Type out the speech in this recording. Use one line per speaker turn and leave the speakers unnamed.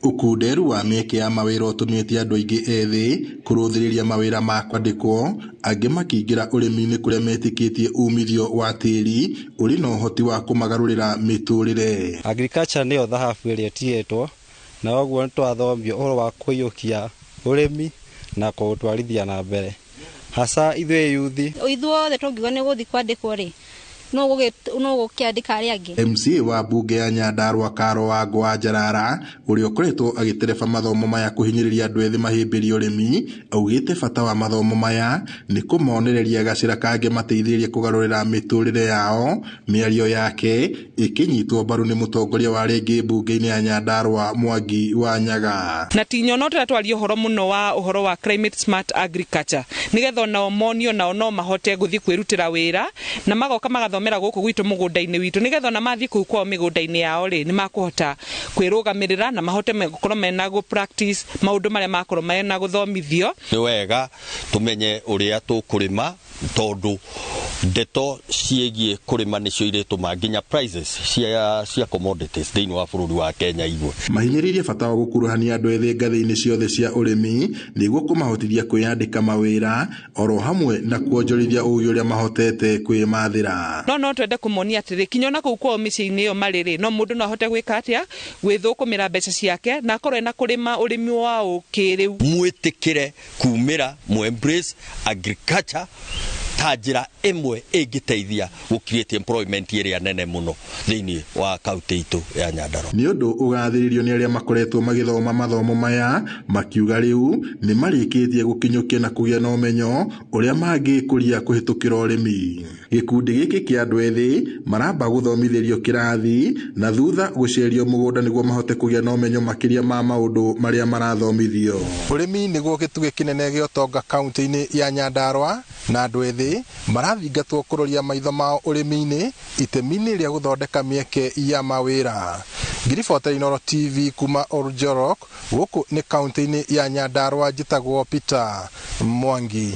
Ũkunderu wa mĩeke ya mawĩra ũtũmĩte andũ aingĩ ethĩ kũrũthĩrĩria mawĩra ma kwandĩkwo, angĩ makĩingĩra ũrĩmi-inĩ kũrĩa metĩkĩtie umithio wa tĩri ũrĩ na ũhoti wa kũmagarũrĩra mĩtũrĩre.
Agriculture nĩyo thahabu ĩrĩa ĩtigĩtwo, na ũguo nĩtwathomio ũhoro wa kũiyũkia ũrĩmi na kũũtwarithia na mbere, hasa ithuĩ yuthi.
Ithuothe tũngiuga nĩ gũthiĩ kwandĩkwo rĩ, no gũkĩandĩka arĩa angĩ.
MCA wa mbunge ya Nyandarua Karo Wangũ wa Njarara ũrĩa ũkoretwo agĩtereba mathomo maya kũhinyĩrĩria andũ ethĩ mahĩmbĩrie ũrĩmi, augĩte bata wa mathomo maya nĩ kũmonereria gacĩra kangĩmateithĩrĩria kũgarũrĩra mĩtũrĩre yao. Mĩario yake ĩkĩnyitwo mbaru nĩ mũtongoria wa rĩngĩ mbunge-inĩ ya Nyandarua Mwangi wa Nyaga.
Na ti nyono tũratwaria ũhoro mũno wa ũhoro wa climate smart agriculture nĩgetha onao monio nao no mahote gũthiĩ kwĩrutĩra wĩra na magoka magathomera gũkũ gwitũ mũgũnda-inĩ witũ nĩgetha ona mathiĩ kũu kwao mĩgũnda-inĩ yao rĩ nĩ makũhota kwĩrũgamĩrĩra na mahote gũkorwo mena gũ practice maũndũ marĩa makorwo mena gũthomithio.
Nĩ wega tũmenye ũrĩa tũkũrĩma tondũ ndeto ciĩgiĩ kũrĩma nĩcio irĩtũma nginya prices cia commodities thĩinĩ wa bũrũri wa Kenya igwe.
Mahinyĩrĩirie bata wa gũkuruhania andũ ethĩ ngathĩ-inĩ ciothe cia ũrĩmi nĩguo kũmahotithia kwĩyandĩka mawĩra oro hamwe na kuonjorithia ũgĩ ũrĩa mahotete kwĩmathĩra.
No twende kũmonia atĩrĩ kinya ona kũu kwao mĩciĩ-inĩ ĩyo marĩ rĩ no mũndũ no ahote gwĩka atĩa gwĩthũkũmĩra mbeca ciake na akorwo ena kũrĩma ũrĩmi wa ũkĩrĩu.
Mwĩtĩkĩre kumĩra mu embrace agriculture ta njĩra ĩmwe ĩngĩteithia gũ create employment ĩrĩa nene mũno thĩinĩ wa kaunti itũ ya Nyandarua.
Nĩ ũndũ ũgathĩrĩrio nĩ arĩa makoretwo magĩthoma mathomo maya makiuga rĩu nĩ marĩkĩtie gũkinyũkia na kũgĩa na ũmenyo ũrĩa mangĩkũria kũhĩtũkĩra ũrĩmi. Gĩkundi gĩkĩ kĩa andũ ethĩ maramba gũthomithĩrio kĩrathi na thutha gũcerio mũgũnda nĩguo mahote kũgĩa na ũmenyo makĩria ma maũndũ marĩa marathomithio.
Ũrĩmi nĩguo gĩtugĩ kĩnene gĩa ũtonga kaunti-inĩ ya Nyandarua na andũ ethĩ marathingatwo kũroria maitho mao ũrĩmi-inĩ itemi-inĩ rĩa gũthondeka mĩeke ya mawĩra. Ngiribota Inooro TV kuma Oljorok gũkũ nĩ kaunti-inĩ ya Nyandarua, njĩtagwo Peter Mwangi.